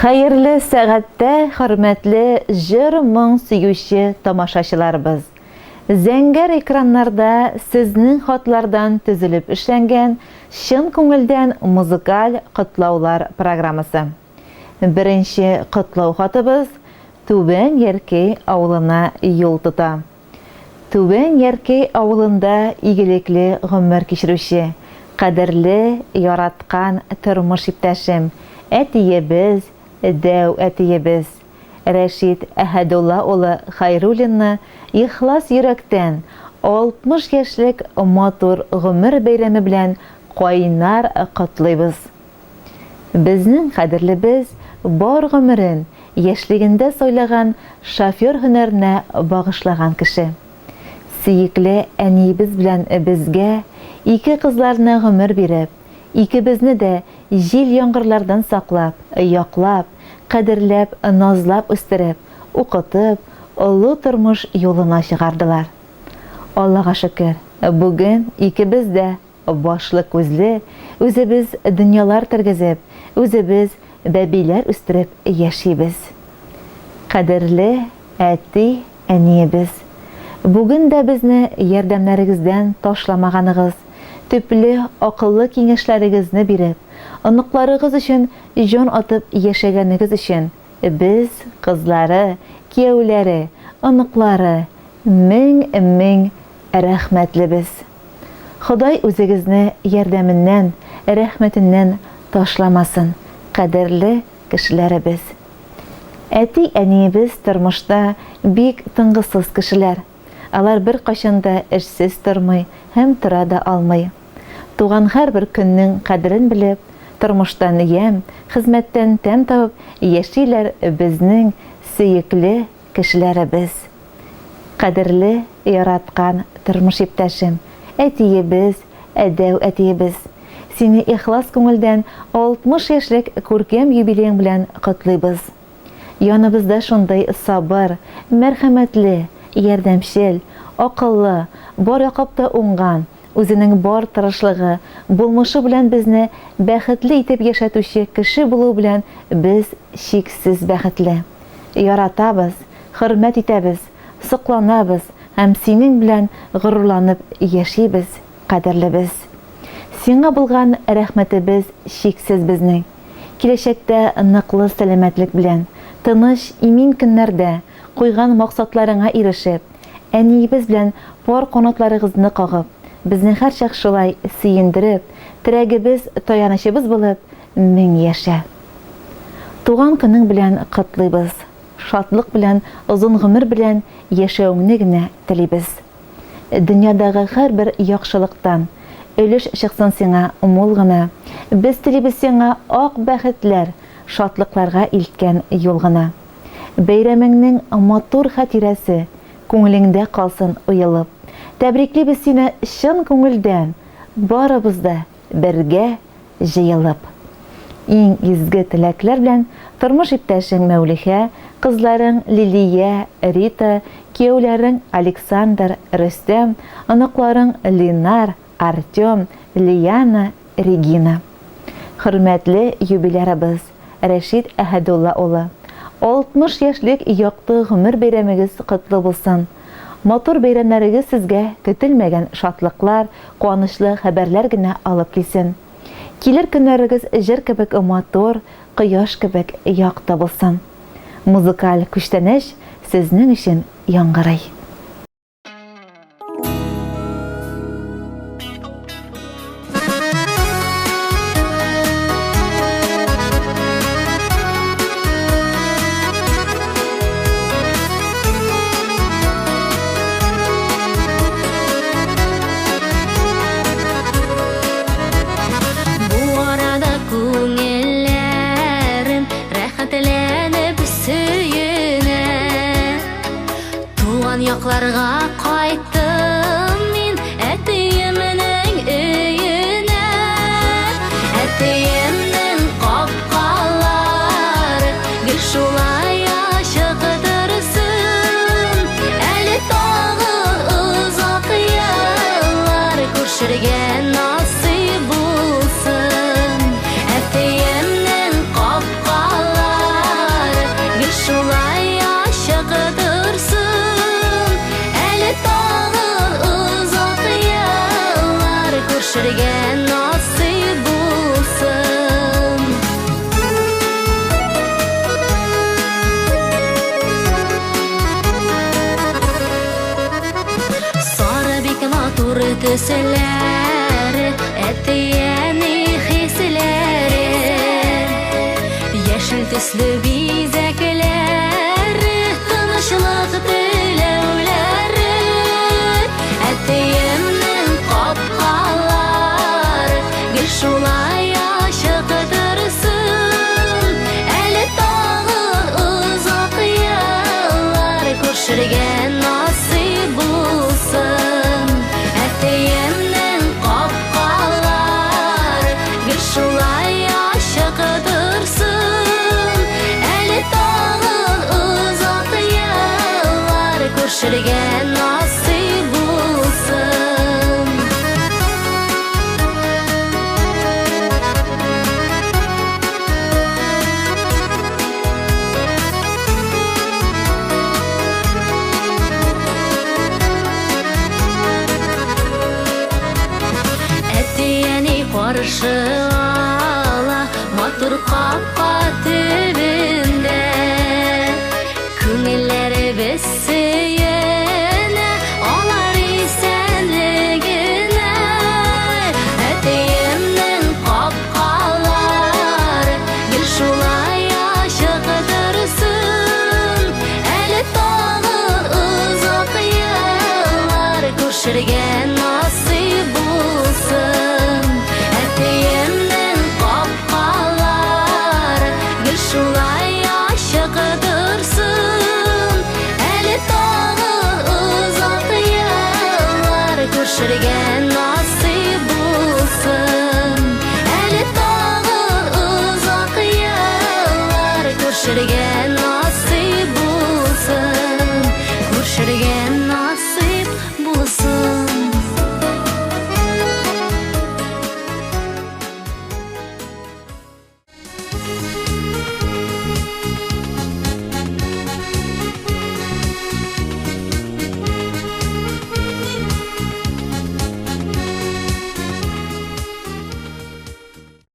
Хәерле сәгатьтә, хөрмәтле җыр-моң сөюче тамашачыларыбыз! Зәңгәр экраннарда сезнең хатлардан төзелеп эшләнгән чын күңелдән музыкаль котлаулар программасы. Беренче котлау хатыбыз Түбән Яркәй авылына юл тота. Түбән Яркәй авылында игелекле гомер кичерүче, кадерле, яраткан тормыш иптәшем, әтиебез, дәү әтиебез, Рәшит Әһәдулла улы Хәйруллинны ихлас йөрәктән 60 яшьлек матур гомер бәйрәме белән кайнар котлыйбыз! Безнең кадерлебез бар гомерен яшьлегендә сайлаган шофер һөнәренә багышлаган кеше. Сөекле әниебез белән безгә, ике кызларына гомер биреп, икебезне дә җил-яңгырлардан саклап, яклап, кадерләп, назлап үстереп, укытып, олы тормыш юлына чыгардылар. Аллага шөкер, бүген икебез дә Башлы-күзле, үзебез дөньялар тергезеп, үзебез бәбиләр үстереп яшибез. Кадерле әти, әниебез! Бүген дә безне ярдәмнәрегездән ташламаганыгыз, төпле, акыллы киңәшләрегезне биреп, оныкларыгыз өчен җан атып яшәгәнегез өчен без, кызлары, кияүләре, оныклары, мең-мең рәхмәтлебез. Ходай үзегезне ярдәменнән, рәхмәтеннән ташламасын, кадерле кешеләребез. Әти-әниебез тормышта бик тынгысыз кешеләр. Алар беркайчан да эшсез тормый һәм тора да алмый. Туган һәрбер көннең кадерен белеп, тормыштан ямь, хезмәттән тәм табып яшиләр безнең сөекле кешеләребез. Кадерле, яраткан тормыш иптәшем, әтиебез, дәү әтиебез! Сине ихлас күңелдән 60 яшьлек күркәм юбилеең белән котлыйбыз. Яныбызда шундый сабыр, мәрхәмәтле, ярдәмчел, акыллы, бар яклап та уңган, үзенең бар тырышлыгы, булмышы белән безне бәхетле итеп яшәтүче кеше булуы белән без чиксез бәхетле. Яратабыз, хөрмәт итәбез, сокланабыз һәм синең белән горурланып яшибез, кадерлебез. Сиңа булган рәхмәтебез чиксез безнең. Киләчәктә ныклы сәламәтлек белән, тыныч, имин көннәрдә, куйган максатларыңа ирешеп, әниебез белән пар канатларыгызны кагып, безне һәрчак шулай сөендереп, терәгебез, таянычыбыз булып, мең яшә! Туган көнең белән котлыйбыз! Шатлык белән, озын гомер белән яшәвеңне генә телибез. Дөньядагы һәрбер яхшылыктан өлеш чыксын сиңа мул гына. Без телибез сиңа ак бәхетләр, шатлыкларга илткән юл гына. Бәйрәмеңнең матур хатирәсе күңелеңдә калсын уелып. Тәбриклибез сине чын күңелдән, барыбыз да бергә җыелып. Иң изге теләкләр белән тормыш иптәшең Мәүлихә, кызларың Лилия, Рита, кияүләрең Александр, Рөстәм, оныкларың Линар, Артем, Лиана, Регина. Хөрмәтле юбилярыбыз Рәшит Әһәдулла улы! 60 яшьлек якты гомер бәйрәмегез котлы булсын! Матур бәйрәмнәрегез сезгә көтелмәгән шатлыклар, куанычлы хәбәрләр генә алып килсен. Килер көннәрегез җыр кебек матур, кояш кебек якты булсын. Музыкаль күчтәнәч сезнең өчен яңгырый. Бу арада күңелләрем рәхәтләнеп сөенә. Туган якларга кайттым мин әтиемнең өенә. Әтиемнең капкалары гел шулай ачык торсын. Әле тагы озак еллар күрешергә насыйп булсын. Әтиемнең капкалары. төсләре, әти-әни хисләре. Яшел төсле бизәкләре, тынычлык теләүләре. Әтиемнең капкалары гел шулай ачык торсын. Әле тагын озак еллар күрешергә насыйп булсын. Әтиемнең капкалары гел шулай ачык торсын. Әле тагын озак еллар күрешергә насыйп булсын. Әти-әни каршы ала матур капка төбендә. Күңелләребез сөенә алар исәнлегенә. Әтиемнең капкалары гел шулай ачык торсын. Әле тагын озак еллар күрешергә насыйп булсын. Әтиемнең капкалары гел шулай ачык торсын. Әле тагын озак еллар күрешергә насыйп булсын. Әле тагын озак еллар күрешергә насыйп булсын. Күрешергә насыйп булсын.